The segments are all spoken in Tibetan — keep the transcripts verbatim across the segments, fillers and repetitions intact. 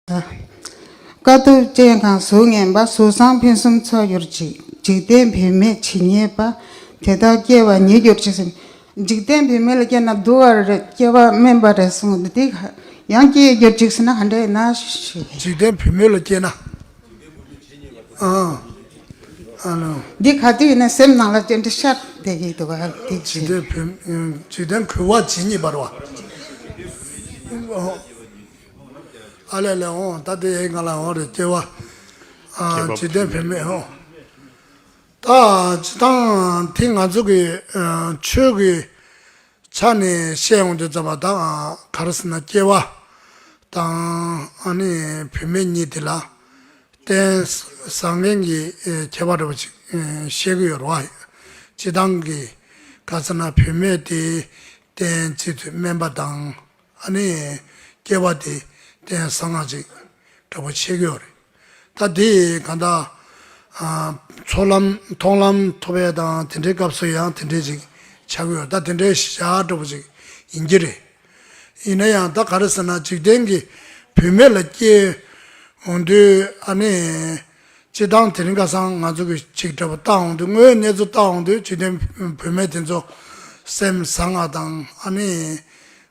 དཀའ་ཐུབ་ཅན་གང་གཟུགས་ངན་པ། གཟུགས་བཟང་ཕུན་སུམ་ཚོགས་གྱུར་ཅིག། འཇིག་རྟེན་བུད་མེད་ཇི་སྙེད་པ། དེ་དག་སྐྱེ་བ་ཉིད་གྱུར་ཅིག་ཟེར། འཇིག་རྟེན་བུད་མེད་ལ་སྐྱེས་ན་སྡུག་པ་རེད། སྐྱེ་བ་དམན་པ་རེད་གསུངས་འདུག། དེ་ཡང་སྐྱེ་གྱུར་ཅིག་ཟེར་ན་ག་འདྲ་ཡིན་ན་ཞུ། འཇིག་རྟེན་བུད་མེད་ལ་སྐྱེས་ན། ཨ། ཨ་ལོ། འདི་ག་དུས་ཡིན་ན་སེམས་ནང་ལ་ཅི་འདྲ་ཤར་བསྡད་ཀྱི་འདུག་ག། དེ་འཇིག་རྟེན་བུད། འཇིག་རྟེན་གུས་པ་ཇི་སྙེད་པ་རེད་བ། ཨ་ལས་ལས། འོང་ད་དེ་ང་ལ་འོང་རེད། སྐྱེ་བ། ཨ། སྐྱེ་བ། འཇིག་རྟེན་བུད་མེད། འོང་། ད་སྤྱིར་བཏང་དེ་ང་ཚོ་གི་ཨ་ཆོས་ཀྱི་ཆ་ནས་བཤད་ཡོང་དུས་ཙམ་པ། ད་ག་རེ་ཟེར་ན། སྐྱེ་བ་དང་ཨ་ནི་བུད་མེད་གཉིས་དེ་ལ་རྟེན་བཟང་ངན་གྱི་ཨེ་ཁྱད་པར་འདྲ་པོ་ཅིག་ཨེ་བཤད་ཀྱི་ཡོད་རེད་བ། སྤྱིར་བཏང་གི་ག་རེ་ཟེར་ན། བུད་མེད་དེ་རྟེན་སྤྱི་དུ་དམན་པ་དང་། ཨ་ནི་སྐྱེ་བ་དེ་རྟེན་བཟང་ང་ཅིག་འདྲ་པོ་བཤད་ཀྱི་ཡོད་རེད། ད་དེ་གང་ལྟར་ཨ་ཚོགས་ལམ་མཐོང་ལམ་ཐོབ་ཡས་དང་དེ་འདྲའི་སྐབས་སུ་ཡང་དེ་འདྲའི་ཅིག་ཆགས་ཀྱི་ཡོད། ད་དེ་འདྲའི་བཞག་འདྲ་པོ་ཅིག་ཡིན་གྱི་རེད། ཡིན་ན་ཡང་ད་ག་རེ་ཟེར་ན། འཇིག་རྟེན་གྱི་བུད་མེད་ལ་སྐྱེས་འོང་དུས། ཨ་ནི་སྤྱིར་བཏང་དེ་རིང་ཁ་སང་ང་ཚོ་གི་ཅིག་འདྲ་པོ་བལྟ་འོང་དུས། དངོས་གནས་ཚུལ་བལྟ་འོང་དུས། འཇིག་རྟེན་བུད་མེད་དེ་ཚོ་སེམས་བཟང་ང་དང་། ཨ་ནི་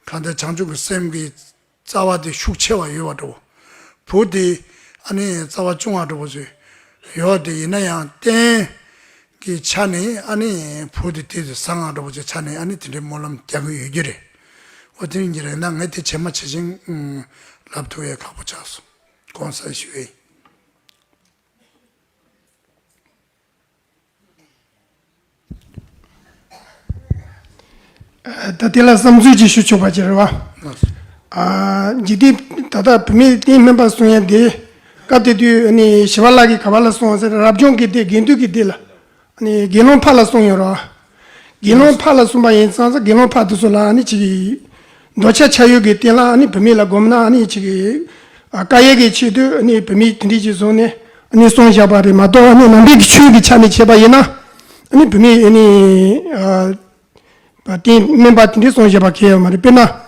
གང་ལྟར་བྱང་ཆུབ་ཀྱི་སེམས་ཀྱི་རྩ་བ་དེ་ཤུགས་ཆེ་བ་ཡོད་པ་འདྲ་པོ། བུ་དེ་ཨ་ནི་རྩ་བ་ཆུང་བ་འདྲ་པོ་ཅིག་ཡོད་དེ། ཡིན་ན་ཡང་རྟེན་གྱི་ཆ་ནས་ཨ་ནི་བུ་དེ་དེ་བཟང་ང་འདྲ་པོ་ཅིག་ཆ་ནས། ཨ་ནི་དེ་འདྲའི་སྨོན་ལམ་རྒྱག་གི་ཡོད་ཀྱི་རེད། འོ་དེ་ཡིན་གྱི་རེད། ད་ངས་དེ་ཇེ་མང་ཇེ་ཆུང་ལབ་ཐུབ་ཡས་ཁག་པོ་ཆགས་སོང་། དགོངས་དག་ཞུ་ཡས་ཡིན། ད་དེ་ལ་བསམ་ཚུལ་ཅིག་ཞུ་ཆོག་པ་ཅིག་རེད་བ། ཨ། འཇིག་རྟེན་ད་ལྟ་བུད་མེད་རྟེན་དམན་པ་གསུང་ཡས་དེ། སྐབས་དེ་དུས་ནི་ཞི་བ་ལྷ་གིས་ག་པར་ལ་གསུངས་ཟེར། རབ་བྱུང་གི་སྡེ། དགེ་འདུན་གྱི་སྡེ་ལ། ནི་དགེ་སློང་ཕ་ལ་གསུངས་ཡོད་རེད་བ། དགེ་སློང་ཕ་ལ་གསུངས་པ་ཡིན་ཙང་། དགེ་སློང་ཕ་དེ་ཚོ་ལ་ནི་ཅིག་འདོད་ཆགས་ཆགས་ཡུལ་གྱི་རྟེན་ལ་ནི་བུད་མེད་ལ་སྒོམ་ན་ནི་ཅིག་ཨ། དཀའ་ཡས་ཀྱི་ཆེད་དུ་ནི་བུད་མེད་དེ་འདྲས་ཅིག་བཟུང་ནས་ནི་གསུངས་བཞག་པ་རེད་མ་གཏོགས། ནི་ནང་པའི་གི་ཆོས་ཀྱི་ཆ་ནས་བྱས་པ་ཡིན་ན། ནི་བུད་མེད་ནི་ཨ། རྟེན་དམན་པ་དེ་འདྲས་གསུངས་བཞག་པ་གང་ཡང་མ་རེད། དཔེར་ན་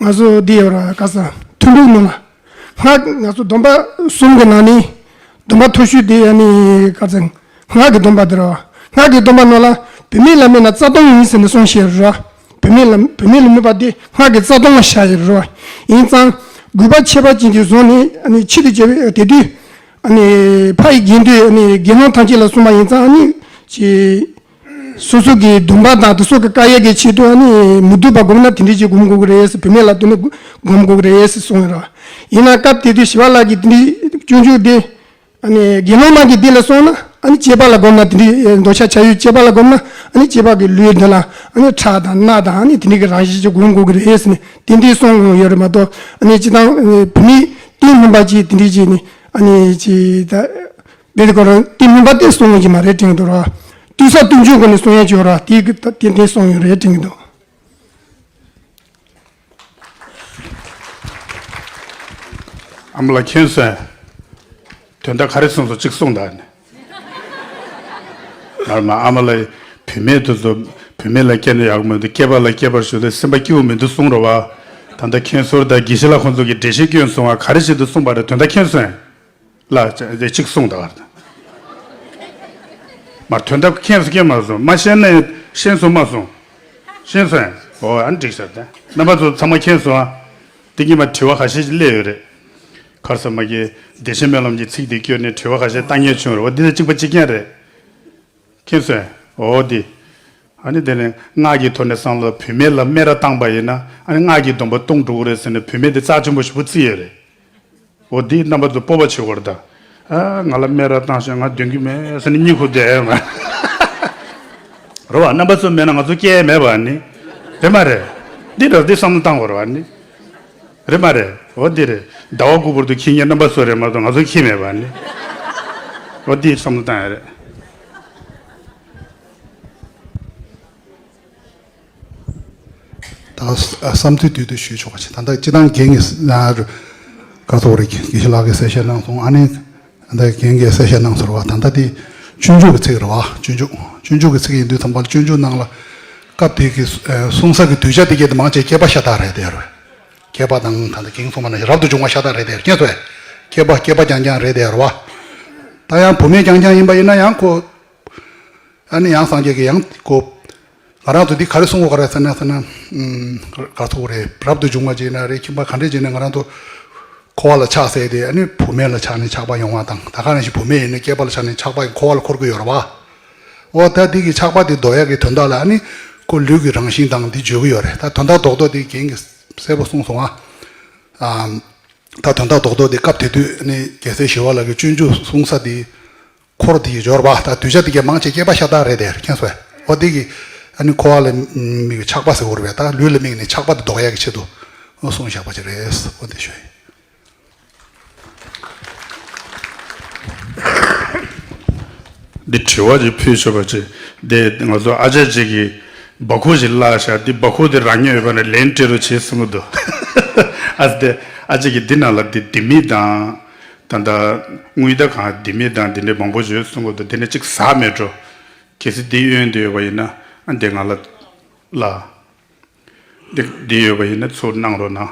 ང་ཚོ་འདི་ཡོད་ར། ག་ས་ཐུན་དྲུག་ནང་ལ། སྔགས། ང་ཚོ་སྡོམ་པ་གསུམ་གྱི་ནང་ནས་སྡོམ་པ་མཐོ་ཤོས་དེ་ཡང་ནི་ག་ཚོད། སྔགས་ཀྱི་སྡོམ་པ་དེ་རེད་བ། སྔགས་ཀྱི་སྡོམ་པ་ནང་ལ་བུད་མེད་ལ་སྨད་ན་རྩ་ལྟུང་ཡིན་ཟེར་ནས་གསུངས་བཞག་རེད་བ། བུད་མེད་ལ། བུད་མེད་ལ་སྨད་པ་དེ་སྔགས་ཀྱི་རྩ་ལྟུང་ལ་བཞག་ཡོད་རེད་བ། ཡིན་ཙང་གུས་པ་ཁྱད་པར་ཅན་གྱིས་བཟུང་ནས་ནི་ཆེད་དུ་བྱས་པའི་དེ་དུས། ཨ་ནི་ཕ་ཡི་དགེ་འདུན། ཨ་ནི་དགེ་སློང་ཐམས་ཅད་ལ་གསུངས་པ་ཡིན་ཙང་། ཨ་ནི་ཅི། སོ་སོ་གི་སྡོམ་པ་དང་དེ་ཚོ་གི་དཀའ་ཡས་ཀྱི་ཆེད་དུ། ཨ་ནི་མི་སྡུག་པ་སྒོམ་ན་དེ་འདྲས་ཅིག་སྒོམ་དགོས་ཀྱི་རེད་ཟེར། བུད་མེད་ལ་ལྟོས་ནས་སྒོམ་དགོས་ཀྱི་རེད་ཟེར་གསུངས་ཡོད་རེད། ཡིན་ན་སྐབས་དེ་དུས་ཞི་བ་ལྷ་གིས་དེ་འདྲའི་སྤྱོད་འཇུག་དེ། ཨ་ནི་དགེ་སློང་མ་གི་སྡེ་ལ་སོང་ན། ཨ་ནི་སྐྱེས་པ་ལ་སྒོམ་ན་དེ་འདྲའི་འདོད་ཆགས་ཆགས་ཡུལ་སྐྱེས་པ་ལ་སྒོམ་ན། ཨ་ནི་སྐྱེས་པ་གི་ལུས་འདི་ལ་ཨ་ནི་ཁྲག་དང་སྣ་དང་། ཨ་ནི་དེ་འདྲའི་གི་རང་བཞིན་ཅིག་སྒོམ་དགོས་ཀྱི་རེད་ཟེར་ནས་དེ་འདྲའི་གསུངས་ཡོད་རེད་མ་གཏོགས། ཨ་ནི་སྤྱིར་བཏང་བུད་མེད་རྟེན་དམན་པ་ཅིག་དེ་འདྲའི་ཅིག་ནི། ཨ་ནི་ཅི་ད། བེ་དེ་ཁོ་རང་དེ་མིན་པ་དེ་གསུང་གི་མ་རེད་དྲན་གྱི་འདུག་ར། ལྟོས་ས་ལྟོས་འཇུག་གི་ནི་གསུང་ཡ་བྱོས་ར། དེ་གི་ད་དེ་འདྲའི་གསུང་ཡོད་རེད་དྲན་གྱི་འདུག། ཨ་མ་ལགས་མཁྱེན་སོང་། དོན་དག་ག་རེ་གསུངས་སོང་གཅིག་གསུངས་དང་ནི། ང་མ་ཨ་མ་ལགས་བུད་མེད་དེ་ཚོ་བུད་མེད་ལ་སྐྱེས་ན་ཡག་མི་འདུག། སྐྱེས་པ་ལ་སྐྱེས་པར་ཞུ་ལས་སེམས་པ་སྐྱིད་པོ་མི་འདུག་གསུངས་ར་བ། ད་ལྟ་མཁན་ཟུར་དང་དགེ་བཤེས་ལགས་ཁོང་ཚོ་གི་འགྲེལ་བཤད་སྐྱོན་སོང་བ་ག་རེ་བྱེད་དུ་གསུངས་པ་རེད། དོན་དག་མཁྱེན་སོང་། ལ་ཅིག་གསུངས་ད་བར། མར་དོན་དག་མཁྱེན་སོང་མཁྱེན་མ་སོང་། མ་ཤེས་ན་ཤེས་སོང་མ་སོང་། ཤེས་སོང་། འོ་ཨ་འགྲིག་ཤག་ད་རྣམ་པ་ཚོ་ཚང་མ་མཁྱེན་སོང་ཨ། དེ་གཉིས་མ་དྲི་བ་ཁ་ཤས་ཅིག་སླེབས་ཡོད་རེད། གར་ས་མ་གི་བདེ་ཆེན་སྨོན་ལམ་གྱི་ཚིག་དེ་བསྐྱོན་ནས་དྲི་བ་ཁ་ཤས་བཏང་མཁན་བྱུང་རེད། འོ་འདི་ལ་གཅིག་པ་གཅིག་རྐྱང་རེད། མཁྱེན་སོང་། འོ་འདི། ཨ་ནི་དེ་ནས་སྔགས་ཀྱི་ཐོག་ནས་བསམ་བློ་བུད་མེད་ལ་སྨད་ར་བཏང་པ་ཡིན་ན། ཨ་ནི་སྔགས་ཀྱི་སྡོམ་པ་སྟོང་འགྲོ་གི་རེད་ཟེར་ནས་བུད་མེད་དེ་རྩ་ཆེན་པོ་ཞེ་པོ་བརྩི་ཡོད་རེད། འོ་འདི་རྣམ་པ་ཚོ་སྤོབས་པ་བྱེད་དགོས་རེད་ད། ཨ་ང་ལ་སྨད་ར་བཏང་ཤག་ང་འདོན་གྱི་མེད་ཟེར་ནས་གཉིད་ཁུག་བསྡད་ཡོད་མ་རེད་བ། རྣམ་པ་ཚོ་མེད་ན་ང་ཚོ་སྐྱེ་ཡས་མེད་པ་ནི། རེད་མ་རེད། འདི་འདྲ་འདི་བསམ་བློ་བཏང་དགོས་རེད་བ་ནི། རེད་མ་རེད། འོ་འདི་རེད། ཟླ་བ་དགུ་བར་དུ་འཁྱེར་མཁན་རྣམ་པ་ཚོ་རེད་མ་གཏོགས་ང་ཚོ་འཁྱེར་མེད་པ་ནི། འོ་འདི་བསམ་བློ་བཏང་ཡ་རེད། ད་བསམ་ཚུལ་བསྡུས་བསྡུས་ཞུས་ཆོག་པ་ཞིག། ད་ལྟ་སྤྱི་བཏང་རྒན་གྱིས་ན་ག་ཚོད་རེད། དགེ་བཤེས་ལགས་ཀྱིས་གསལ་བཤད་གནང་སོང་། ཨ་ནི་ད་རྒན་གྱིས་གསལ་བཤད་གནང་ཟེར་བ། ད་ལྟ་དེ་སྤྱོད་འཇུག་གི་ཚིག་རེད་བ། སྤྱོད་འཇུག་སྤྱོད་འཇུག་གི་ཚིག་ཡིན་དུས་ཙམ་པ་ལ་སྤྱོད་འཇུག་ནང་ལ་སྐབས་དེ་གི་གསུང་ས་གི་གདུལ་བྱ་དེ་གས་དེ་མང་ཆེ་སྐྱེས་པ་ཤ་སྟག་རེད་དེ་རེད། སྐྱེས་པ་དང་ད་ལྟ་རྒན་གསུངས་པ་ནང་བཞིན་རབ་ཏུ་བྱུང་བ་ཤ་སྟག་རེད་དེ། མཁྱེན་སོང་ངས། སྐྱེས་པ་སྐྱེས་པ་རྐྱང་རྐྱང་རེད་དེ་རེད་བ། ད་ཡང་བུད་མེད་རྐྱང་རྐྱང་ཡིན་པ་ཡིན་ན་ཡང་ཁོ། ཨ་ནི་ཡང་སངས་རྒྱས་ཀྱི་ཡང་ཁོ། ང་རང་ཚོ་འདི་ག་རེ་གསུང་དགོས་ག་རེ་ཟེར་ན་ཟེར་ན། ཨུམ། ག་ཚོད་རེད། རབ་ཏུ་བྱུང་བ་བྱས་ན་རེད། ཁྱིམ་པ་ག་འདྲས་བྱས་ན་ང་རང་ཚོ་འཁོར་བ་ལ་ཆགས་ཟེར་ཏེ། ཨ་ནི་བུད་མེད་ལ་ཆགས་ནས་ཆགས་པ་ཡོང་བ་དང་། ད་ག་ནང་བཞིན་བུད་མེད་ཡིན་ན་སྐྱེས་པ་ལ་ཆགས་ནས་ཆགས་པ་ཡིན། འཁོར་བ་ལ་འཁོར་གྱི་ཡོད་རེད་བ། འོ་ད་འདི་གི་ཆགས་པ་དེ་ཟློག་ཡག་གི་དོན་དག་ལ་ཨ་ནི་ཁོ་ལུས་ཀྱི་རང་བཞིན་དང་འདི་བརྗོད་ཀྱི་ཡོད་རེད། ད་དོན་དག་རྡོག་རྡོག་དེ་རྒན་གྱིས་གསལ་པོ་གསུངས་སོང་ཨ། ཨམ། ད་དོན་དག་རྡོག་རྡོག་དེ་སྐབས་དེ་དུས་ནི་རྒྱལ་སྲས་ཞི་བ་ལྷ་གི་སྤྱོད་འཇུག་གསུང་ས་དེ། འཁོར་དེ་ཡི་སྦྱོར་བ་དང་གདུལ་བྱ་དེ་གའི་མང་ཆེ་སྐྱེས་པ་ཤ་སྟག་རེད་དེ། མཁྱེན་སོང་། འོ་དེ་གི་ཨ་ནི་འཁོར་བ་ལ་དམིགས་པའི་ཆགས་པ་ཟེར་བ་རེད་པས། ད་ལུས་ལ་དམིགས་ནས་ཆགས་པ་དེ་ཟློག་ཡག་གི་ཆེད་དུ་གསུངས་བཞག་པ་ཅིག་རེད། འོ་དེ་ཞུ་ཡིན། འདི་དྲི་བ་ཅིག་ཕུལ་ཆོག་པ་ཅིག་འདི་ང་ཚོ་ཨ་ཅག་ཅིག་གིས་སྦ་ཁུག་ཅིག་བཀླགས་ཤག་འདི་སྦ་ཁུག་དེ་རང་ཉིད་ཡོད་པ་ནས་ལན་སྤྲད་རོགས་བྱེད་གསུང་གི་འདུག་ཨ་ཙི། དེ་ཨ་ཅག་གིས་འདི་ནང་ལ་འདི་ལྡེ་མིག་དང་། ད་ལྟ་དངུལ་ད་གང་ལྡེ་མིག་དང་འདི་འདྲའི་མང་པོ་ཡོད་གསུང་གི་འདུག་འདི་ནས་གཅིག་ཟ་མེད་འགྲོ། གལ་སྲིད་འདི་གཡོན་དུ་ཡོད་པ་ཡིན་ན་ཨ་འདི་ང་ལ་བཀླགས། འདི་འདི་ཡོད་པ་ཡིན་ན་ཚུར་གནང་རོགས་གནང་།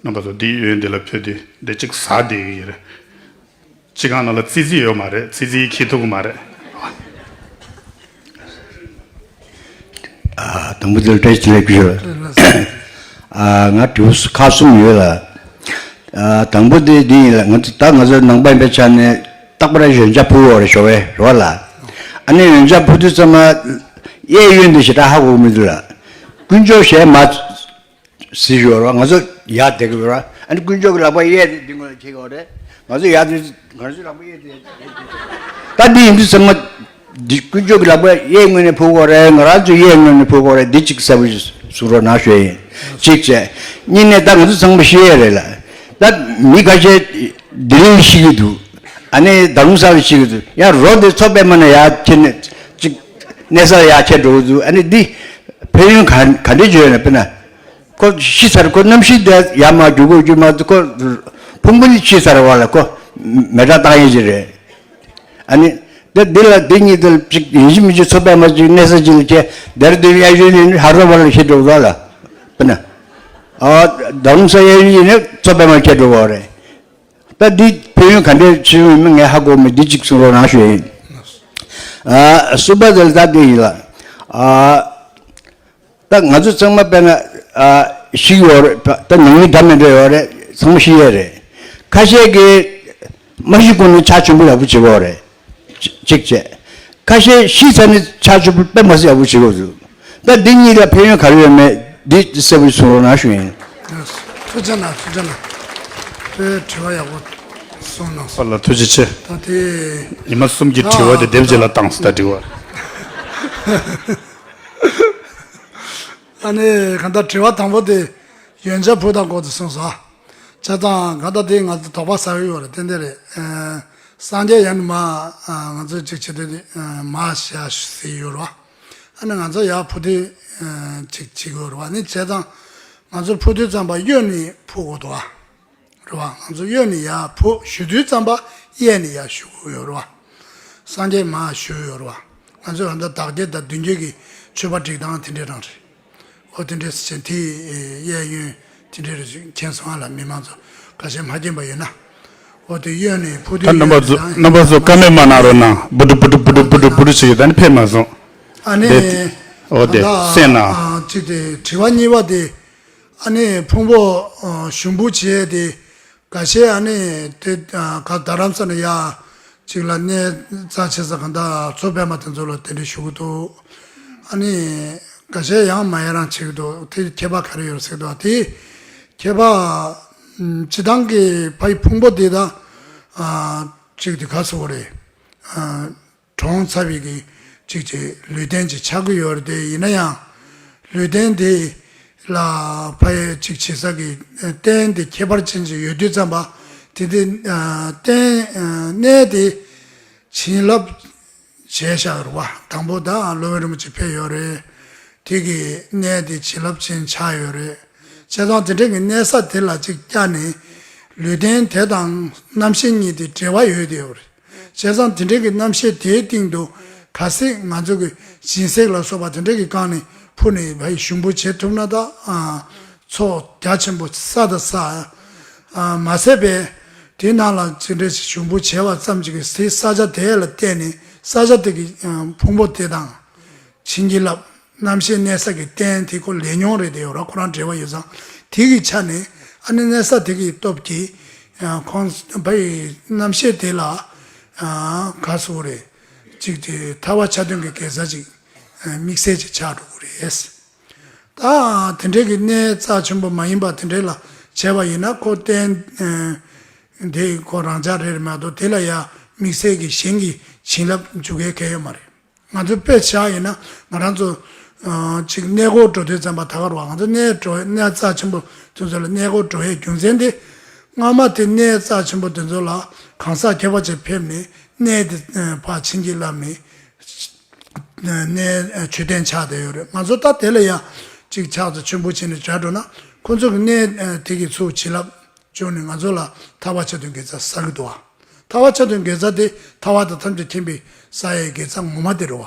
རྣམ་པ་ཚོ་འདི་གཡོན་འདི་ལ་ཕུལ་དུས་འདི་གཅིག་ཟ་བསྡད་ཀྱི་ཡོད་རེད། སྤྱི་ཁང་ནང་ལ་ཙི་ཙི་ཡོད་མ་རེད། ཙི་ཙི་འཁྱེར་ཐུབ་ཀྱི་མ་རེད། ཨ། དང་པོ་དེ་ལ་བཀྲ་ཤིས་བདེ་ལེགས་ཞུ། ཨ། ང་དྲི་བ་ཁག་གསུམ་ཡོད་ལ། ཨ། དང་པོ་དེ་འདི་ཡིན་ལ། ང་ཚོ་ད་ང་ཚོ་ནང་པ་ཡིན་པའི་ཆ་ནས་རྟག་པར་ཡོན་ཆབ་ཕུལ་བ་རེད། ཞོགས་པའི་རེད་བ་ལ། ཨ་ནི་ཡོན་ཆབ་ཕུལ་དུས་ཙམ་པ་གཡས་གཡོན་དེ་ཞེ་དྲག་ཧ་གོ་གི་མི་འདུག་ལ། དཀོན་མཆོག་ཞལ་མ་གཟིགས་ཡོད་རེད་བ། ང་ཚོ་ཡར་བསྡད་ཀྱི་ཡོད་རེད་བ། ཨ་ནི་དཀོན་མཆོག་གི་ལག་པ་གཡས་དེ་འདི་ངོས་ལ་འཁྱེར་གྱི་ཡོད་རེད། ང་ཚོ་ཡར་དེ་ང་ཚོའི་ལག་པ་གཡས་དེ། ད་འདི་ཡིན་དུས་ཚང་མ་འདི་དཀོན་མཆོག་གི་ལག་པ་གཡས་ངོས་ནས་ཕུལ་དགོས་རེད། ང་རང་ཚོ་གཡས་ངོས་ནས་ཕུལ་དགོས་རེད། འདི་གཅིག་གསལ་པོ་ཞིག་གསུང་རོགས་གནང་ཞུ་ཡ་ཡིན། གཅིག་བྱས། གཉིས་ནས་ད་ང་ཚོ་ཚང་མ་ཤེས་ཡ་རེད་ལ། ད་མི་ཁ་ཤས་ལྡི་ལི་ལ་ཤི་གི་འདུག་ཨ་ནི་རྡ་རམ་ས་ལ་ཤི་གི་འདུག་ཡང་རོ་དེ་མཚོ་པདྨ་ནས་ཡར་ཁྱེར་ནས་གཅིག་གནས་ས་ལ་ཡར་ཁྱེར་འགྲོ་གི་འདུག་ཨ་ནི་འདི་ཕན་ཡོན་ག་ག་འདྲས་བརྗོད་ན། དཔེར་ན། ཁོ་ཤི་ཚར། ཁོ་གནམ་གཤིས་དེ་ཡར་མར་རྒྱུག་གི་རྒྱུག་མ་ཐུབ། ཁོ་ཕུང་པོ་ནི་ཤི་ཚར་བ་ལ་ཁོ་མེ་སྲེག་བཏང་ཡས་ཅིག་རེད། ཨ་ནི་དེ་འདི་ལ་འདི་གཉིས་དེ་ལ་ཅིག་ཡིན་གཅིག་མིན་གཅིག་མཚོ་པདྨ་ཅིག་གནས་ས་ཅིག་ལ་ཁྱེར། དེར་འདི་གཡས་གཡོན་ནས་ཧ་རོ་བ་ལ་ཁྱེར་འགྲོ་གི་ལ། དཔེར་ན། ཨ། རྡ་རམ་ས་གཡས་གཡོན་ནས་མཚོ་པདྨ་ཁྱེར་འགྲོ་གི་རེད། ད་འདི་ཕན་ཡོན་ག་འདྲས་བྱུང་ཡོད་མེད་ངས་ཧ་གོ་མེད། འདི་གཅིག་གསུང་རོགས་གནང་ཞུ་ཡ་ཡིན། ཨ། གསུམ་པ་དེ་ལ་ད་འདི་ཡིན་ལ། ཨ། ད་ང་ཚོ་ཚང་མ་དཔེར་ན། ཨ། ཤི་ཡོད་རེད། ད་ནང་མི་འདྲ་མི་འདྲ་ཡོད་རེད། ཚང་མ་ཤི་ཡས་རེད། ཁ་ཤས་ཀྱིས་མ་ཤི་གོང་ནས་ཕྱག་མཆོད་པ་ཡག་པོ་བྱེད་ཀྱི་ཡོད་རེད། གཅིག་བྱས། ཁ་ཤས་ཤི་ཚར་ནས་ཕྱག་མཆོད་པ་དཔེ་མ་སྲིད་ཡག་པོ་བྱེད་ཀྱི་ཡོད་འདུག་ད་འདི་གཉིས་ལ་ཕན་ཡོན་ག་རེ་ཡོད་མེད་འདི་གསལ་པོ་གསུང་རོགས་གནང་ཞུ་ཡིན། ཐུགས་རྗེ་གནང་། ཐུགས་རྗེ་གནང་། དེ་དྲི་བ་ཡག་པོ་གསུངས་གནང་སོང་། ལ་ཐུགས་རྗེ་ཆེ། ད་དེ་ཉི་མ་གསུམ་གྱི་དྲི་བ་དེ་ད་སྡེབ་གཅིག་ལ་བཏང་སོང་། ད་དྲི་བ། ཨ་ནི་གང་ལྟར་དྲི་བ་དང་པོ་དེ་ཡོན་ཆབ་ཕུལ་སྟངས་སྐོར་དུ་གསུངས་སོང་། བྱས་ཙང་གང་ལྟར་དེ་ང་ཚོ་དོགས་པ་ཟ་གི་ཡོད་རེད། ཏན་ཏན་རེད། ཨ། སངས་རྒྱས་ཡང་ནི་མ། ཨ། ང་ཚོས་ཅིག་བྱེད་དུས་དེ། ཨ། མ་བྱ་ཟེར་ཡོད་རེད་བ། ཨ་ནི་ང་ཚོ་ཡར་ཕུལ་དུས། ཨ། ཅིག་བྱེད་དགོས་རེད་བ། ཨ་ནི་བྱས་ཙང་ང་ཚོ་ཕུལ་དུས་ཙམ་པ་གཡོན་ནས་ཕུལ་དགོས་འདུག་བ། རེད་བ། ང་ཚོ་གཡོན་ནས་ཡར་ཕུལ། ཞུ་དུས་ཙམ་པ་གཡས་ནས་ཡར་ཞུ་དགོས་ཡོད་རེད་བ། སངས་རྒྱས་མར་ཞུ་ཡོད་རེད་བ། ང་ཚོས་ད་ལྟ་བདག་བསྐྱེད་དང་མདུན་བསྐྱེད་ཀྱི་མཆོད་པ་སྒྲིག་སྟངས་དེ་འདྲའི་རང་རེད། འོ་དེ་འདྲས་ཟེར་བྱས་དེ་གཡས་གཡོན་དེ་འདྲས་རེ་ཞིག་མཁྱེན་སོང་ཨ་ལ། མི་མང་ཚོ་ཁ་ཤས་མ་མཁྱེན་པ་ཡོད་ན། འོ་དེ་གཡོན་ནས་ཕུལ་དུས། ད་རྣམ་པ་ཚོ་རྣམ་པ་ཚོ་ཀ་མེད་མ་གནང་རོགས་གནང་། སྦུ་ཏུ་སྦུ་ཏུ་སྦུ་ཏུ་སྦུ་ཏུ་སྦུ་ཏུ་ཞིག་ད་ནི་ཕེབས་མ་སོང་། ཨ་ནི་འོ་དེ་ད་སེམས་ན། ཨ། གཅིག་དེ་དྲི་བ་གཉིས་པ་དེ། ཨ་ནི་ཕུང་པོ་ཨ་ཞུགས་འབུད་བྱས་ཏེ། འགའ་ཤས་ཨ་ནི་དེ་ཨ་ག་རྡ་རམ་ས་ནས་ཡར་གཅིག་ལ་གནས་རྩ་ཆེ་ས་གང་ལྟར་མཚོ་པདྨ་དེ་ཚོ་ལ་དེ་འདྲ་ཞུ་གི་འདུག་ཨ་ནི་འགའ་ཤས་ཡང་མ་ཡར་རང་བྱེད་ཀྱི་འདུག་དེ་ཁྱད་པར་ག་རེ་ཡོད་ཟེར་འདུག་དེ་ཁྱད་པར། ཨམ། སྤྱིར་བཏང་གི་ཕ་ཡི་ཕུང་པོ་དེ་དང་། ཨ། གཅིག་དེ་ག་ཟེར་དགོས་རེད། ཨ། གྲོངས་ཚར་བའི་གི་ཅིག་ཅིག་ལུས་རྟེན་ཅིག་ཆགས་ཀྱི་ཡོད་རེད་དེ། ཡིན་ན་ཡང་ལུས་རྟེན་དེ་ལ་ཕ་ཡི་ཅིག་བྱེད་ས་གི་རྟེན་དེ་ཁྱད་པར་ཅན་ཅིག་ཡོད་དུས་ཙམ་པ་དེ་དེ་རྟེན་གནས་དེ་བྱིན་རླབས་བྱས་བཞག་རེད་བ། དང་པོ་ད་སློབ་དཔོན་རིན་པོ་ཆེ་ཕེབས་ཡོད་རེད། དེ་གི་གནས་དེ་བྱིན་རླབས་ཅན་ཆགས་ཡོད་རེད། བྱས་ཙང་དེ་འདྲའི་གི་གནས་ས་དེ་ལ་ཅིག་བསྐྱལ་ནས་ལུས་རྟེན་དེ་དང་རྣམ་ཤེས་གཉིས་དེ་འབྲེལ་བ་ཡོད་དེ་ཡོད་རེད། བྱས་ཙང་དེ་འདྲའི་གི་རྣམ་ཤེས་དེའི་སྟེང་དུ་གལ་སྲིད་ང་ཚོ་གི་སྦྱིན་སྲེག་ལ་སོགས་པ་དེ་འདྲའི་གི་བཀང་ནས་ཕུལ་ནས་ཕ་ཡི་ཞུགས་འབུད་བྱེད་ཐུབ་ན་ད། ཨ། ཚོགས་རྒྱ་ཆེན་པོ་བསགས་དང་བསགས། ཨ། མ་ཟད་པའི་ དེ་ནང་ལ་ཅི་འདྲ་ཞིག་ཞུགས་འབུལ་བྱས་པ་ཙམ་ཅིག་གིས་དེ་ས་ཆ་དེ་ལ་བརྟེན་ནས་ས་ཆ་དེ་གི་ཕུང་པོ་དེ་དང་། བྱིན་གྱིས་བརླབས། རྣམ་ཤེས་གནས་ས་གི་རྟེན་དེ་ཁོ་ལས་མྱོང་རེད་དེ་ཡོད་ར། ཁོ་རང་འབྲེལ་བ་ཡོད་ཙང་། དེ་གི་ཆ་ནས་ཨ་ནི་གནས་ས་དེ་གི་སྟོབས་ཀྱིས་ཁོང་བའི་རྣམ་ཤེས་དེ་ལ་ག་སོ་རེད། ཅིག་དེ་ཐར་པ་ཆ་མཐུན་གྱི་དགེ་རྩ་ཅིག་དམིགས་བསལ་ཅིག་ཆགས་འགྲོ་གི་རེད། ད་དེ་འདྲའི་གི་གནས་རྩ་ཆེན་པོ་མ་ཡིན་པ་དེ་འདྲའི་ལ་བྱས་པ་ཡིན་ན་ཁོ་རྟེན་དེ་ཁོ་རང་ཅག་རེད་མ་གཏོགས་དེ་ལ་ཡ་དམིགས་བསལ་གྱི་གཞན་གྱི་བྱིན་རླབས་འཇུག་མཁན་གང་ཡང་ཡོད་མ་རེད། ང་ཚོ་དཔེ་བཞག་ཡིན་ན་ང་རང་ཚོ་ཅིག་གནས་སྐོར་འགྲོ་དུས་ཙམ་པ་ད་ག་རུ་བ་ང་ཚོ་གནས་འགྲོ་གནས་རྩ་ཆེན་པོ་དེ་ཚོ་ལ་གནས་སྐོར་འགྲོ་ཡའི་རྒྱུ་མཚན་དེ། སྔ་མ་དེ་གནས་རྩ་ཆེན་པོ་དེ་ཚོ་ལ་གང་ཟག་ཁྱད་པར་ཅན་ཕེབས་ནས་གནས་དེ་ཕར་བྱིན་གྱིས་བརླབས་ནས། གནས་མཆོད་རྟེན་ཆགས་བསྡད་ཡོད་རེད། ང་ཚོ་ད་དེ་ལ་ཡང་ཅིག་ཕྱག་འཚལ་མཆོད་འབུལ་བྱས་ནས་བྱ་འགྲོ་ན་ཁོ་ཚོ་གི་གནས་དེ་གི་ཚུར་བྱིན་རླབས་བྱུང་ནས་ང་ཚོ་ལ་ཐར་པ་ཆ་མཐུན་དགེ་རྩ་བསགས་ཀྱི་འདུག་བ། ཐར་པ་ཆ་མཐུན་དགེ་རྩ་དེ་ཐར་པ་དང་ཐམས་ཅད་མཁྱེན་པའི་ས་ཡི་དགེ་རྩ་ངོ་མ་དེ་རེད་བ།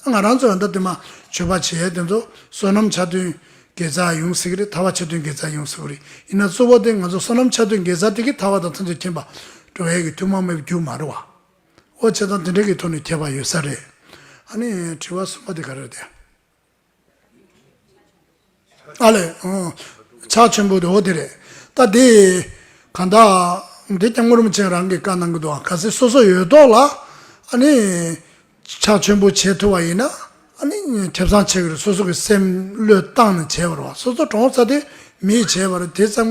ང་རང་ཚོ་ཡང་ད་དེ་མ་མཆོད་པ་བྱེད་ཡས་དེ་ཚོ་བསོད་ནམས་ཆ་མཐུན་དགེ་རྩ་ཡོང་སྲིད་ཀྱི་རེད། ཐར་པ་ཆ་མཐུན་དགེ་རྩ་ཡོང་སྲིད་ཀྱི་རེད། ཡིན་ན་གཙོ་བོ་དེ་ང་ཚོ་བསོད་ནམས་ཆ་མཐུན་དགེ་རྩ་དེ་གིས་ཐར་པ་དང་ཐམས་ཅད་མཁྱེན་པ་འགྲོ་ཡས་ཀྱི་ཐུན་མོང་མེད་པའི་རྒྱུ་མ་རེད་བ། ཨོ་བྱས་ཙང་དེ་འདྲ་གི་ཐོག་ནས་ཁྱད་པར་ཡོད་ས་རེད། ཨ་ནི་དྲི་བ་གསུམ་པ་དེ་ག་རེ་རེད་དེ། ཨ་ལས། ཨོ། ཕྱག་ཆེན་པོ་དེ་འོ་དེ་རེད། ད་དེ་གང་ལྟར་འདི་སྐྱབས་མགོན་རིན་པོ་ཆེ་རང་གིས་བཀའ་གནང་གི་འདུག་གལ་སྲིད་སོ་སོ་ཡོད་ཐོག་ལ་ཨ་ནི་ཕྱག་ཆེན་པོ་བྱེད་ཐུབ་པ་ཡིན་ན་ཨ་ནི་ཁེ་བཟང་ཆེ་གི་རེད། སོ་སོ་གི་སེམས་བློས་བཏང་ནས་བྱས་པ་རེད་བ། སོ་སོ་གྲོངས་ཚར་དུས་མིས་བྱས་པ་རེད། དེ་ཙམ་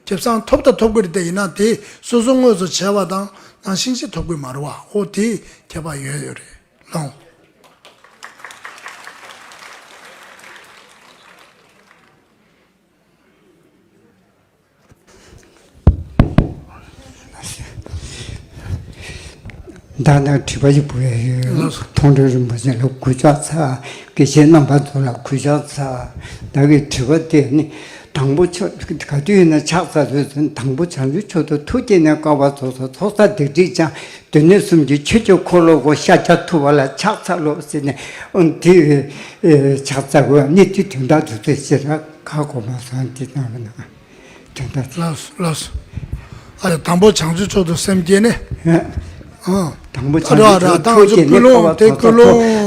ཁེ་བཟང་ཐོབ་ད་ཐོབ་གི་རེད། དེ་ཡིན་ན་དེ་སོ་སོ་དངོས་སུ་བྱས་པ་དང་ནང་བཞིན་ཅིག་ཐོབ་གི་མ་རེད་བ། ཨོ་དེ་ཁྱད་པར་ཡོད་ཡོད་རེད། ལགས། ད་ནི་དྲི་བ་ཞིག་བུ་ཡ་ཡོད། མཐོང་གྲོལ་རིན་པོ་ཆེ་ལ་གུས་ཕྱག་འཚལ། དགེ་བཤེས་རྣམ་པ་ཚོ་ལ་གུས་ཕྱག་འཚལ། ད་གི་དྲི་བ་དེ་ནི་དང་པོ་ཆོས་ག་དུས་ཡིན་ན་ཕྱག་འཚལ་དུས་དང་པོ་བྱང་ཆུབ་མཆོག་ཏུ་ཐུགས་བསྐྱེད་ནས་དཀའ་བ་སྩོལ་སོགས་ཚོགས་བསགས་སྡིག་སྒྲིབ་སྦྱངས། སྡེ་སྣོད་གསུམ་གྱི་ཆོས་ཀྱི་འཁོར་ལོ་བསྐོར། ཤཱཀྱ་ཐུབ་པ་ལ་ཕྱག་འཚལ་ལོ་ཟེར་ནས། འོན་ཏེ་ཕྱག་འཚལ་དགོས་ནི་དེ་དོན་དག་འདུག་ཚེ་ཟེར་ན་ཁ་གོ་མ་སོང་། དེ་ནང་ན་དོན་དག་ཚེ། ལགས་སོ་ལགས་སོ། ཨ་ལས། དང་པོ་བྱང་ཆུབ་མཆོག་ཏུ་སེམས་བསྐྱེད་ནས། ཨ། དང་པོ་བྱང་ཆུབ་མཆོག་ཐུགས་བསྐྱེད་ནས་དཀའ་བ་སྩོལ་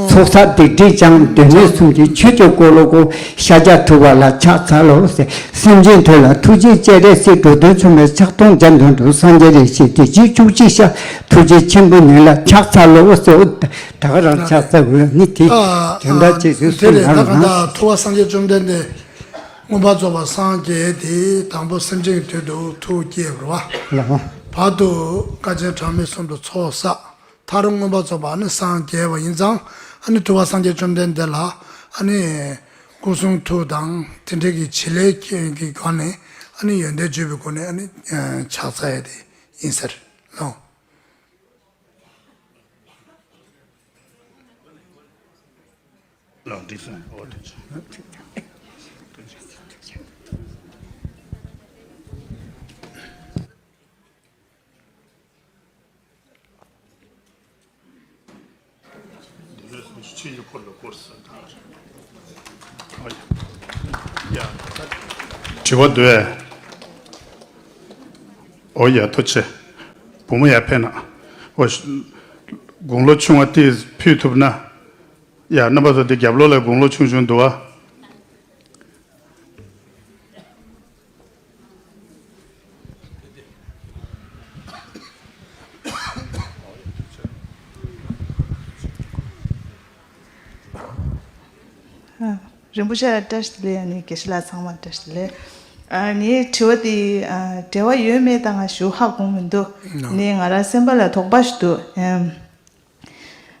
སོགས་ཚོགས་བསགས་སྡིག་སྒྲིབ་སྦྱངས། སྡེ་སྣོད་གསུམ་གྱི་ཆོས་ཀྱི་འཁོར་ལོ་བསྐོར། ཤཱཀྱ་ཐུབ་པ་ལ་ཕྱག་འཚལ་ལོ་ཟེར། སེམས་ཅན་ཐོས་ལ་ཐུགས་རྗེ་སྤྱན་རས་གཟིགས། འགྲོ་དོན་མཆོག་མའི་ཕྱག་སྟོང་འཇམ་དོན་གྲུབ། སངས་རྒྱས་ལས་སྐྱེས་བདེ་སྐྱིད་བཅུ་གཅིག་ཤར། ཐུགས་རྗེ་ཆེན་པོ་ཉིད་ལ་ཕྱག་འཚལ་ལོ་ཟེར། ད་ག་རང་ཕྱག་འཚལ་དགོས་ནི་དེ་ཨ་དོན་དག་ཅིག་ཨ་ཟེར་དེ་རེད། གསུངས་ད་ག་གནང་ད་ཐུབ་པ་སངས་རྒྱས་བཅོམ་ལྡན་འདས་མངོན་པར་རྫོགས་པར་སངས་རྒྱས་དེ་དང་པོ་སེམས་ཅན་གྱི་དོན་དུ་ཐུགས་བསྐྱེད་པ་རེད་བ། ལགས། བར་དུ་དཀའ་ཆེན་གྲངས་མེད་གསུམ་དུ་ཚོགས་བསགས། མཐར་མངོན་པར་རྫོགས་པ་ནི་སངས་རྒྱས་པ་ཡིན་ཙང་། ཨ་ནི་ཐུབ་པ་སངས་རྒྱས་བཅོམ་ལྡན་འདས་ལ་ཨ་ནི་སྐུ་གསུང་ཐུགས་དང་དེ་འདྲའི་གི་བྱེད་ལས་ཀྱི་སྒོ་ནས་ཨ་ནི་ཡོན་ཏན་བརྗོད་པའི་སྒོ་ནས་ཨ་ནི་ཕྱག་འཚལ་ཡ་དེ་ཡིན་ཟེར་ལོ། ལགས་འགྲིག་སོང་། འོ་དེ་ཚོ། དྲི་བ་འདུག་ཨེ། འོ་ཡ་ཐུགས་རྗེ་ཆེ། བུ་མོ་ཡར་ཕེབས་ན། འོ། དགུང་ལོ་ཆུང་བ་དེས་ཕུལ་ཐུབ་ན། ཡ། རྣམ་པ་ཚོ་དེ་རྒྱབ་ལོགས་ལ་དགུང་ལོ་ཆུང་ཆུང་འདུག་ཨ། རིན་པོ་ཆེ་ལ་བཀྲ་ཤིས་བདེ་ལེགས། ཨ་ནི་དགེ་བཤེས་ལགས་ཚང་མ་བཀྲ་ཤིས་བདེ་ལེགས། ཨ་ངའི་དྲི་བ་དེ་ཨ་འབྲེལ་བ་ཡོད་མེད་ད་ང་ཞུ་ཧ་གོ་མི་འདུག་ཨ་ནི་ང་རང་སེམས་པ་ལ་དོགས་པ་ཞིག་འདུག་ཨ།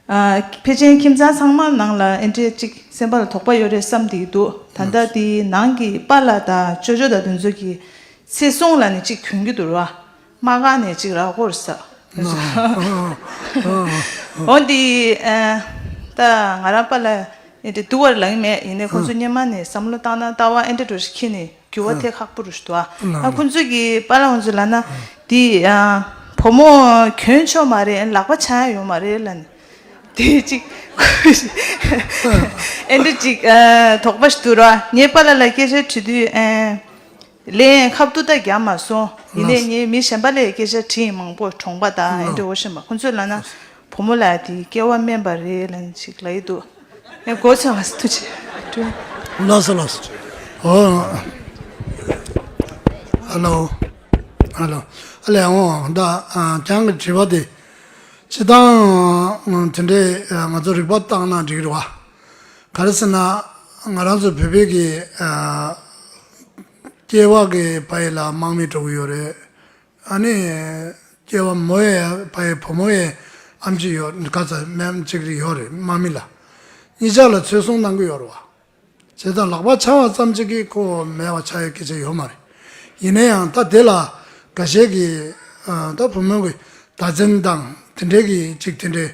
ཨ། ཕལ་ཆེར་ཁྱིམ་ཚང་ཚང་མ་ནང་ལ་ཨེ་འདྲས་ཅིག་སེམས་པ་ལ་དོགས་པ་ཡོད་རེད་བསམ་བསྡད་ཀྱི་འདུག་ད་ལྟ་དེའི་ནང་གི་པཱ་ལགས་དང་ཅོ་ཅོ་དང་དེ་ཚོ་གིས་ཚེ་སྲུང་ལབ་ནས་ཅིག་གྱོན་གྱི་འདུག་ར། དམག་སྒར་ནས་ཅིག་རག་གོ་རེད་ཟེར། འོ་འདི་ཨ། ད་ང་རང་པཱ་ལགས་ཨེ་འདྲས་སྡུག་པ་རེད་ལབ་ཀྱི་མེད། ཡིན་ནའི་ཁོང་ཚོ་སྔོན་མ་ནས་བསམ་བློ་བཏང་ན་ལྟ་བ་ཨེ་འདྲས་འདྲ་ཞིག་འཁྱེར་ནས། འགྱུར་བ་ཐེབས་ཁག་པོ་རུ་ཞིག་འདུག་ཨ། ཨ་ཁོང་ཚོས་ཀྱི་པཱ་ལགས་ཁོང་ཚོས་ལབ་ན། འདི་ཨ་བུ་མོ་གྱོན་ཆོག་མ་རེད། ལག་པ་འཆང་ཡ་ཡོད་མ་རེད་ལབ་ནས། དེ་གཅིག་ཨེ་འདྲ་གཅིག་ཨ་དོགས་པ་ཞིག་འདུག་ར། ངས་པཱ་ལགས་ལ་སྐད་ཆ་དྲིས་དུས་ཨ་ ལན་ཁ་བསྡུ་ད་རྒྱག་མ་སོང་། ཡིན་ནའི་ངས་མི་གཞན་པ་ལ་སྐད་ཆ་དྲིས་མང་པོ་གྲོང་པ་དང་ཨེ་འདྲ་འོ་ཤེས་མ་ཁོང་ཚོས་ལབ་ན་བུ་མོ་ལ་དེ་སྐྱེ་བ་དམན་པ་རེད་ལབ་ཅིག་ལབ་ཡི་འདུག་ངས་མགོ་ཚོས་མ་ཐུག་ཆེ། ལགས་སོ་ལགས་སོ། ཨོ། ཧ་ལོ། ཧ་ལོ། ཨ་ལས་འོང་ད་ཨ། ཁྱེད་རང་གི་དྲི་བ་དེ། སྤྱིར་བཏང་དེ་འདྲའི་ང་ཚོ་རིག་པ་བཏང་ན་འགྲིག་གི་རེད་བ། ག་རེ་ཟེར་ན། ང་རང་ཚོ་བོད་པའི་གི་ཨ། སྐྱེ་བ་གི་ཕ་ཡུལ་ལ་དམག་མི་འགྲོ་གི་ཡོད་རེད། ཨ་ནི། སྐྱེ་བ་མོ་ཡི་ཕ་ཡུལ་བུ་མོ་ཡི་ཨེམ་ཆི་ཡོད་ག་ཚ་མེམ་གཅིག་རེ་ཡོད་རེད་དམག་མི་ལ། གཉིས་ཆ་ལ་འཚོ་སྲུང་གནང་གི་ཡོད་རེད་བ། བྱས་ཙང་ལག་པ་འཆང་བ་ཙམ་གཅིག་གིས་ཁོ་མེད་པ་ཆགས་ཡ་སྐད་ཆ་ཡོད་མ་རེད། ཡིན་ན་ཡང་ད་དེ་ལ་འགའ་ཤས་ཀྱིས་ཨ། ད་བུ་མོ་གི་བདག་འཛིན་དང་དེ་འདྲའི་གི་གཅིག་དེ་འདྲའི་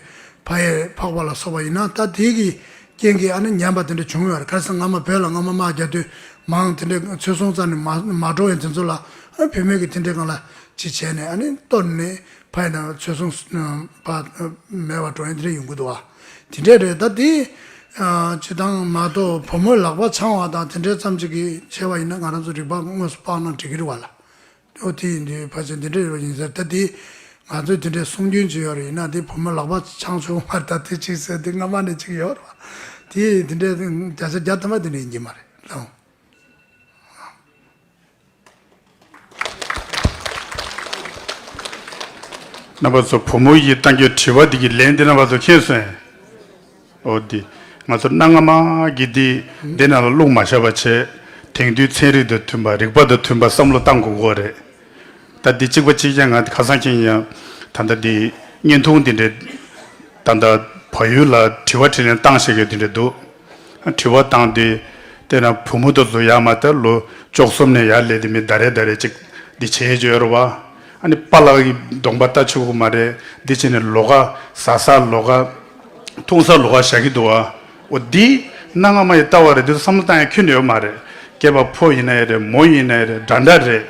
ཕ་ཡུལ་འཕགས་པ་ལ་སོགས་པ་ཡིན་ན་ད་དེའི་གི་རྐྱེན་གྱིས་ཨ་ནི་ཉམས་པ་དེ་འདྲ་བྱུང་ཡོད་རེད། ག་རེ་ཟེར་སྔ་མ་བོད་ལ་སྔ་མ་དམག་རྒྱག་དུས་མང་དེ་འདྲའི་འཚོ་སྲུང་རྩ་ནས་མ་མ་འགྲོ་ཡ་དེ་ཚོ་ལ་ཨ་ནི་བུད་མེད་ཀྱི་དེ་འདྲའི་སྒང་ལ་ཅིག་བྱས་ནས་ཨ་ནི་གཏོར་ནས་ཕ་ཡུལ་ནང་འཚོ་སྲུང་པ་མེད་པ་འགྲོ་ཡ་དེ་འདྲ་ཡོང་གི་འདུག་བ། དེ་འདྲ་རེད། ད་དེ་ཨ། སྤྱིར་བཏང་མ་གཏོགས་བུ་མོའི་ལག་པ་འཆང་བ་དང་དེ་འདྲའི་ཙམ་ཅིག་གིས་བྱས་པ་ཡིན་ན་ང་རང་ཚོ་རིག་པ་དངོས་སུ་སྤངས་ན་འགྲིག་གི་རེད་བ་ལ། ཨོ་དེ་ཡིན་དུས་ཕལ་ཆེར་འདི་འདྲ་ཡོད་པ་ཡིན་ཟེར། ད་དེ་ང་ཚོས་དེ་འདྲའི་གསུང་རྒྱུན་ཅིག་ཡོད་རེད། ཡིན་ན་དེ་བུ་མོ་ལག་པ་འཆང་ཆོག་མ་རེད། ད་དེ་གཅིག་ཟེར་དེ་སྔ་མ་ནས་གཅིག་ཡོད་རེད་བ། དེ་དེ་འདྲའི་བརྒྱ་ཆ་བརྒྱ་ཐམ་པ་དེ་འདྲ་ཡིན་གྱི་མ་རེད་ལགས། རྣམ་པ་ཚོ་བུ་མོ་ཡིས་བཏང་རྒྱུའི་དྲི་བ་འདི་གི་ལན་འདི་རྣམ་པ་ཚོ་མཁྱེན་སོང་ངས། འོ་འདི། ང་ཚོ་གནའ་སྔ་མ་གི་འདི་འདི་ནང་ལ་བླུགས་མ་བཞག་པ་བྱས། དེང་དུས་ཚན་རིག་དང་མཐུན་པ་རིག་པ་དང་མཐུན་པ་བསམ་བློ་བཏང་དགོས་ཀྱི་རེད། ད་འདི་གཅིག་པ་གཅིག་རྐྱང་ང་ཁ་སང་ཁྱེད་ཡང་ད་ལྟ་འདི་བརྙན་ཐུང་འདི་འདྲའི་ད་ལྟ་བལ་ཡུལ་ལ་དྲི་བ་དྲིས་ལན་བཏང་བཞག་གི་འདི་འདྲ་འདུག་དྲི་བ་བཏང་དུས་དེ་ན་བུ་མོ་དེ་ཚོ་ཡར་མར་ད་ལོ་བཅུ་གསུམ་ནས་ཡར་སླེབས་དེ་མི་ད་རེ་ད་རེ་ཅིག་འདི་བྱས་ཡོད་རེད་བ། ཨ་ནི་པཱ་ལགས་ཀྱི་གདོང་པ་ལྟ་ཆོག་གི་མ་རེད། འདི་བྱས་ནས་ལོགས་ཀ་ཟ་ས་ལོགས་ཀ་འཐུང་ས་ལོགས་ཀ་བཞག་གི་འདུག་བ། འོ་འདི་གནའ་སྔ་མ་ཡི་ལྟ་བ་རེད། འདི་བསམ་བློ་བཏང་ཡ་ཁྱོན་ནས་ཡོད་མ་རེད། སྐྱེས་པ་ཕོ་ཡིན་ན་ཡང་རེད། མོ་ཡིན་ན་ཡང་རེད། འདྲ་འདྲ་རེད།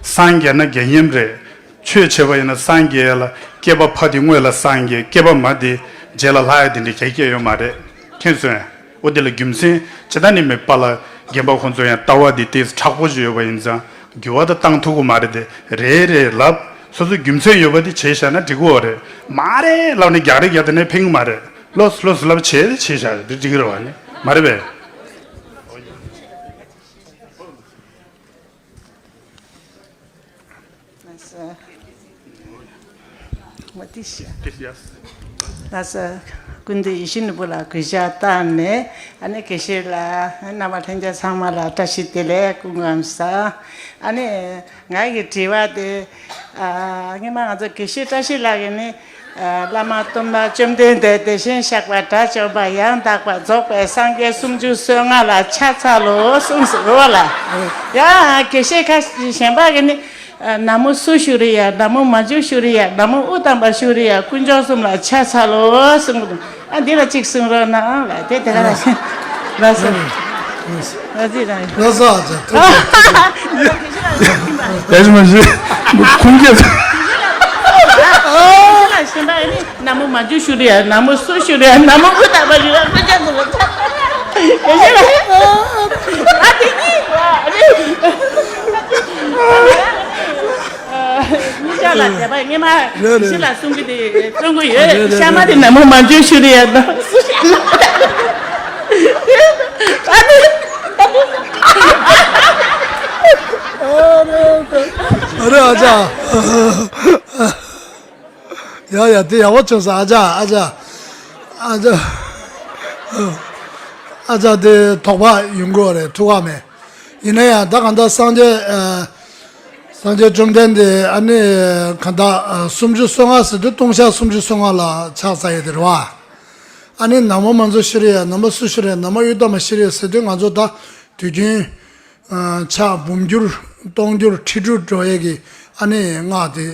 སངས་རྒྱས་ན་དགེ་བསྙེན་རེད། ཆོས་བྱེད་པ་ཡིན་ན་སངས་རྒྱས་ལ་སྐྱེས་པ་ཕ་དེ་སྔོན་ལ་སངས་རྒྱས། སྐྱེས་པ་མ་དེ་རྗེས་ལ་ལྷག་ཡ་དེ་འདྲ་གལ་སྐྱེས་ཡོད་མ་རེད། མཁྱེན་སོང་ངས། འོ་དེ་ལ་རྒྱུ་མཚན་ཇི་ལྟར་ནི་མེད་པ་ལ་རྒན་པ་ཁོང་ཚོ་ཡང་ལྟ་བ་དེ་ཏོག་ཙམ་མཁྲེགས་པོ་ཞིག་ཡོད་པ་ཡིན་ཙང་འགྱུར་བ་དེ་བཏང་ཐུབ་ཀྱི་མ་རེད་དེ། རེད་རེད་ལབ། སོ་སོ་རྒྱུ་མཚན་ཡོད་པ་དེ་བྱས་བཞག་ན་འགྲིག་གི་ཡོད་རེད། མ་རེད་ལབ་ནས་རྒྱག་རེས་རྒྱག་དེ་ནས་ཕན་གྱི་མ་རེད། ལོས་ལོས་ལབ་བྱས་དེ་བྱས་བཞག་རེད། དེ་འགྲིག་གི་རེད་བ་ནི་མ་རེད་པས། ལགས་སོ། སྐུ་མདུན་ཡིད་བཞིན་ནོར་བུ་ལ་གུས་ཕྱག་བཏང་ནས་ཨ་ནི་དགེ་བཤེས་ལགས་རྣམ་པ་ལྷན་རྒྱས་ཚང་མ་ལ་བཀྲ་ཤིས་བདེ་ལེགས་སྐུ་ཁམས་བཟང་། ཨ་ནི་ང་གི་དྲི་བ་དེ་ཨ་སྔོན་མ་ང་ཚོ་དགེ་བཤེས་བཀྲ་ཤིས་ལགས་ཀྱིས་ནི་ཨ་བླ་མ་སྟོན་པ་བཅོམ་ལྡན་འདས་བདེ་ཞིང་གཤེགས་པ་དགྲ་བཅོམ་པ་ཡང་དག་པ་རྫོགས་པའི་སངས་རྒྱས་སུམ་ཅུ་སོ་ལྔ་ལ་ཕྱག་འཚལ་ལོ་གསུངས་སོ་ལ། ཡང་དགེ་བཤེས་ཁ་གཞན་པ་གིས་ནི། ན་མོ་སུ་ཤུ་རི་ཡ། ན་མོ་མ་ཇུ་ཤུ་རི་ཡ། ན་མོ་ཨུ་ཏམ་པ་ཤུ་རི་ཡ། དཀོན་མཆོག་གསུམ་ལ་ཕྱག་འཚལ་ལོ་གསུངས་འདུག་ཨ་འདི་ལ་གཅིག་གསུང་རོགས་གནང་ལ་དེ་དེ་ག་ལ་ལ་སོ་ལ་ཟི་ར་ལ་སོ་ཨ་ཙི་ཐུགས་རྗེ་ཆེ། ཡ་ཞི་མ་ཞི་ཁུངས་སྐྱེལ། ན་མོ་མ་ཇུ་ཤུ་རི་ཡ། ན་མོ་སུ་ཤུ་རི་ཡ། ན་མོ་ཨུ་ཏམ་པ་ཤུ་རི་ཡ། དཀོན་མཆོག་གསུམ་ལ་ཕྱག་འཚལ་ལོ། ཨ་དེ་གཉིས་ཨ་རེ། ཨ་གཉིས་ཆ་ལ་དད་པ་སྔོན་མ་རེད་རེད། ཞི་ལ་གསུང་གི་དེ་སྟོན་གི་ཡོད། རེད་རེད་ཤ་མ་རེད། དེ་ན་མོ་མ་འཇོན་ཤུ་རེད་ཡ་ད་སུ་ཤ་ན་ཨ་ནི་ཨ་རེད་ཨ་ཅག་ཡ་ཡ་དེ་ཡག་པོ་བྱུང་སོང་ཨ་ཅག་ཨ་ཅག་ཨ་ཅག་ཨ་ཅག་དེ་དོགས་པ་ཡོང་གི་རེད། ཐུགས་ཁག་མེད། ཡིན་ན་ཡང་ད་གང་ལྟར་སངས་རྒྱས་ཨ། སངས་རྒྱས་བཅོམ་ལྡན་འདས་ཨ་ནི་གང་ལྟར་ཨ་སུམ་ཅུ་སོ་ལྔ་ཟེར་དུས་ལྟུང་བཤགས་སུམ་ཅུ་སོ་ལྔ་ལ་ཕྱག་འཚལ་ཡས་དེ་རེད་བ། ཨ་ནི་ན་མོ་མ་ཇུ་ཤུ་རི་ཡ། ན་མོ་སུ་ཤུ་རི་ཡ། ན་མོ་ཨུ་ཏམ་པ་ཤུ་རི་ཡ་ཟེར་དུས་ང་ཚོ་ད་དུས་རྒྱུན་ཨ་ཕྱག་འབུམ་འགྱུར་སྟོང་འགྱུར་ཁྲི་དྲུག་འགྲོ་ཡས་ཀྱི་ཨ་ནི་སྔགས་དེ་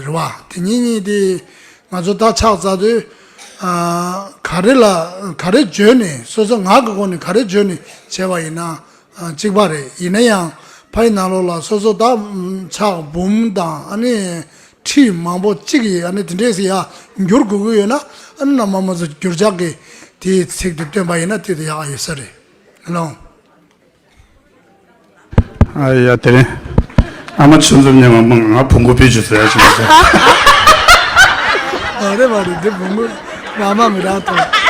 རེད་བ། དེ་གཉིས་གཉིས་དེ་ང་ཚོ་ད་ཕྱག་འཚལ་དུས་ཨ་ག་རེ་ལ་ག་རེ་བརྗོད་ནས་སོ་སོ་ངག་གི་སྒོ་ནས་ག་རེ་བརྗོད་ནས་བྱས་པ་ཡིན་ན། གཅིག་པ་རེད། ཡིན་ན་ཡང་ཕ་ཡི་ནང་ལོགས་ལ་སོ་སོ་ད་ཕྱག་འབུམ་དང་ཨ་ནི་ཁྲི་མང་པོ་གཅིག་ཡིས་ཨ་ནི་དེ་འདྲས་ཡ་འགྱུར་དགོས་ཀྱི་ཡོད་ན་ཨ་ནི་ན་མོ་མ་ཇུ་འགྱུར་ཕྱག་གི་དེའི་ཚིག་དེ་བཏོན་པ་ཡིན་ན་དེ་དེ་ཡག་ཡོད་ས་རེད་ལོ། ཨ་ཡ་དེ་རིང་ ཨ་མ་ཆུ་འཛོམས་ཉེ་མ་མང་ང་བོང་གུ་ཕུད་ཅུ་ཟེར་ཡ་ཞིག་མ་ཟེར། མ་རེད་མ་རེད། འདི་བོང་གུ་རང་མ་མི་རང་ཐོང་།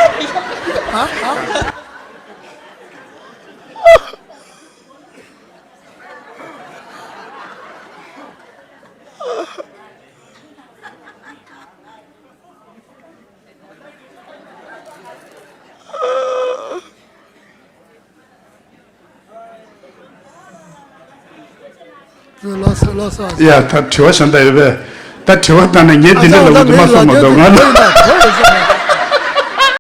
ལོ་སོ་ལོ་སོ། ཡ་ད་དྲི་བ་གཞན་དག་ཡོད་པས། ད་དྲི་བ་བཏང་ན་ངས་འདི་འདྲ་ལབ་དགོས་འདུག་མ་སོང་མ་གཏོགས་ང་ལ།